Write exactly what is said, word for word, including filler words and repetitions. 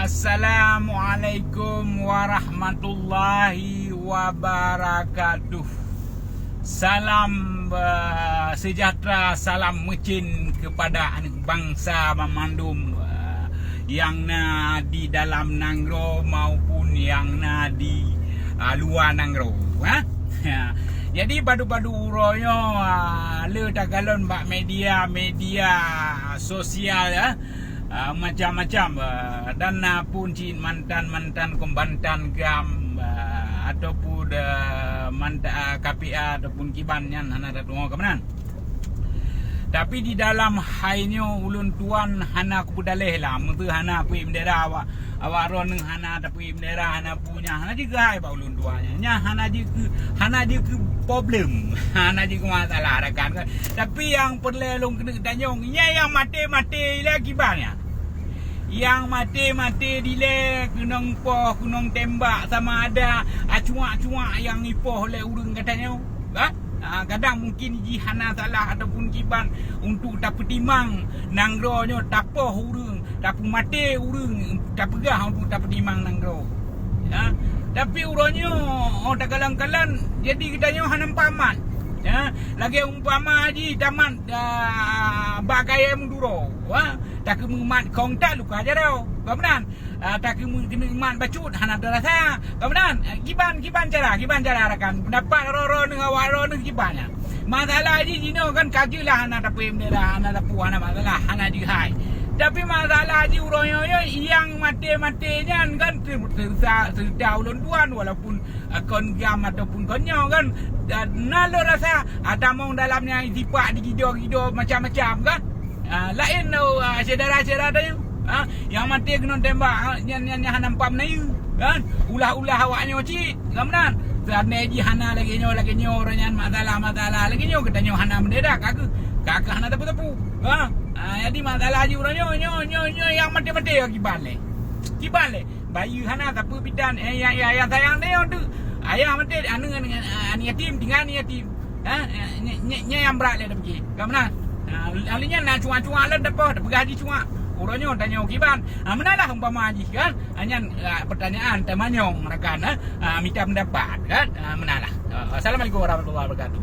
Assalamualaikum warahmatullahi wabarakatuh. Salam, eh, sejahtera, salam meucin kepada aneuk bansa banmandum, eh, nyang na di dalam nanggroe maupun nyang na di, eh, luwa nanggroe, eh. Jadi, padub-padub uroe nyoe, eh, le takalon bak media-media sosial, eh. Ah, macam-macam, ah, dan na pun cit mantan-mantan kombatan GAM, ah, ataupun, ah, manta-, ah, K P A ataupun kiban nyan hana tatuoe keumanan. Tapi di dalam hai nyoe ulôn tuan hana kupeudaleh lah, meuseu hana peuék bendera awak, awak droeneuh hana tapeuék bendera, hana peue nyan, hana jeuet keu hai bak ulôn tuan nyan. Nyan hana jeuet keu, hana jeuet keu problem, hana jeuet keu masalah rakan. Tapi nyang peureulée lôn keuneuk tanyong, nyan nyang maté-maté ilée kiban nyan. Nyang maté-maté dilée keunong poh, keunong tembak sama ada, ah, cuak-cuak nyang ipoh lé ureuëng gata nyoe, kan? Ah, kadang mungkin jih hana salah ataupun kiban untuk tapeutimang nanggroe nyoe tapoh ureuëng, tapeumaté ureuëng, tapeugah untuk tapeutimang nanggroe. Ya. Tapi uroe nyoe, oh, takalon-kalon, jadi geutanyoe hana mupamat. Ya, lagée umpama jih tamat, ah, bak kayée meuduro, ha, takeumeumat kong that luka jaroe. Ka meunan, ah, takeumeumat bacut hana teurasa. Ka meunan, ah, kiban, kiban cara, kiban cara rakan. Pendapat droeneuh, awak droeneuh kiban nyan. Masalah jih jinoe kan ka jeuet lah hana tapeuék bendera, hana tapeuék, hana masalah, hana jeuet hai. Tapi masalah jih uroe nyoe nyang maté-maté nyan kan teu-, teu-, teuta ulôn tuan walaupun, ah, kon GAM ataupun kon nyoe kan, dan na lôn rasa, ah, tamong dalam nyan sipak digido-gido macam-macam kan. Ah, laén, oh, ah, syedara-syedara tanyoe, ah, nyang maté keunong tembak, ah, nyan, nyan, nyan hana mupat meunayeue kan. Ulah-ulah awak nyoe cit, ka meunan. Seandai jih hana lagée nyoe, lagée nyoe, uroe nyan masalah-masalah lagée nyoe, geutanyoe hana meudeda, ka keuh, ka keuh hana teupeu-teupeu. Ha? Ah, jadi masalah jih uroe nyoe, nyoe, nyoe, nyoe nyang maté-maté kiban lé. Kiban lé. Bayeue hana sapeue bidan, eh, ya, ya, ya, sayang tanyoe tu. Ayah maté, aneuk, aneuk, aneuk yatim, tinggai aneuk yatim. Ha, eh, nye, nye, nye nyang brat lé tapike. Ka meunan. Ha, ahli nyan na cuak-cuak lom tapoh, tapeugah jih cuak. Uroe nyoe tanyoe kiban. Ha, meunalah umpama jih kan. Ha, nyan, ha, pertanyaan tamanyong rakan, ha. Ha, mita pendapat kan. Ha, meunalah. Ha, assalamualaikum warahmatullahi wabarakatuh.